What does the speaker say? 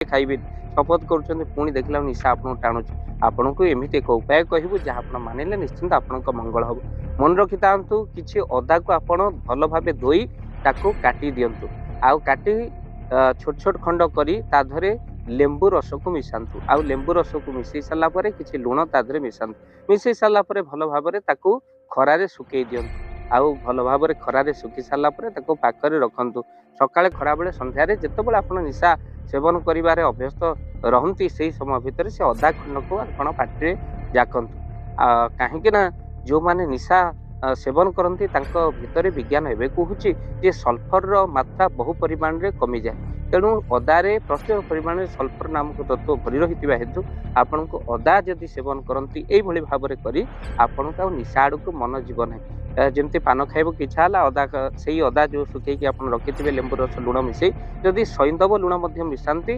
ଖାଇବେନି ଶପଥ କରୁଛନ୍ତି, ପୁଣି ଦେଖିଲା ନିଶା ଆପଣଙ୍କୁ ଟାଣୁଛି। ଆପଣଙ୍କୁ ଏମିତି ଏକ ଉପାୟ କହିବୁ, ଯାହା ଆପଣ ମାନିଲେ ନିଶ୍ଚିନ୍ତ ଆପଣଙ୍କ ମଙ୍ଗଳ ହେବ। ମନେ ରଖିଥାନ୍ତୁ, କିଛି ଅଦାକୁ ଆପଣ ଭଲ ଭାବେ ଧୋଇ ତାକୁ କାଟି ଦିଅନ୍ତୁ, ଆଉ କାଟି ଛୋଟ ଛୋଟ ଖଣ୍ଡ କରି ତା ଦେହରେ ଲେମ୍ବୁ ରସକୁ ମିଶାନ୍ତୁ। ଆଉ ଲେମ୍ବୁ ରସକୁ ମିଶାଇ ସାରିଲା ପରେ କିଛି ଲୁଣ ତା ଦେହରେ ମିଶାନ୍ତୁ। ମିଶାଇ ସାରିଲା ପରେ ଭଲ ଭାବରେ ତାକୁ ଖରାରେ ଶୁଖେଇ ଦିଅନ୍ତୁ। ଆଉ ଭଲ ଭାବରେ ଖରାରେ ଶୁଖି ସାରିଲା ପରେ ତାକୁ ପାଖରେ ରଖନ୍ତୁ। ସକାଳେ, ଖରାବେଳେ, ସନ୍ଧ୍ୟାରେ ଯେତେବେଳେ ଆପଣ ନିଶା ସେବନ କରିବାରେ ଅଭ୍ୟସ୍ତ ରହନ୍ତି, ସେଇ ସମୟ ଭିତରେ ସେ ଅଦା ଖଣ୍ଡକୁ ଆପଣ ପାଟିରେ ଜାକନ୍ତୁ। କାହିଁକି ନା ଯେଉଁମାନେ ନିଶା ସେବନ କରନ୍ତି, ତାଙ୍କ ଭିତରେ ବିଜ୍ଞାନ ଏବେ କହୁଛି ଯେ ସଲଫରର ମାତ୍ରା ବହୁ ପରିମାଣରେ କମିଯାଏ। ତେଣୁ ଅଦାରେ ପ୍ରଚୁର ପରିମାଣରେ ସଲଫର ନାମକ ତତ୍ତ୍ୱ ଭରି ରହିଥିବା ହେତୁ ଆପଣଙ୍କୁ ଅଦା ଯଦି ସେବନ କରନ୍ତି ଏଇଭଳି ଭାବରେ କରି, ଆପଣଙ୍କୁ ଆଉ ନିଶା ଆଡ଼କୁ ମନ ଯିବ ନାହିଁ। ଯେମିତି ପାନ ଖାଇବାକୁ ଇଚ୍ଛା ହେଲା, ଅଦା, ସେଇ ଅଦା ଯେଉଁ ଶୁଖେଇକି ଆପଣ ରଖିଥିବେ, ଲେମ୍ବୁ ରସ ଲୁଣ ମିଶେଇ, ଯଦି ସଇନ୍ଦବ ଲୁଣ ମଧ୍ୟ ମିଶାନ୍ତି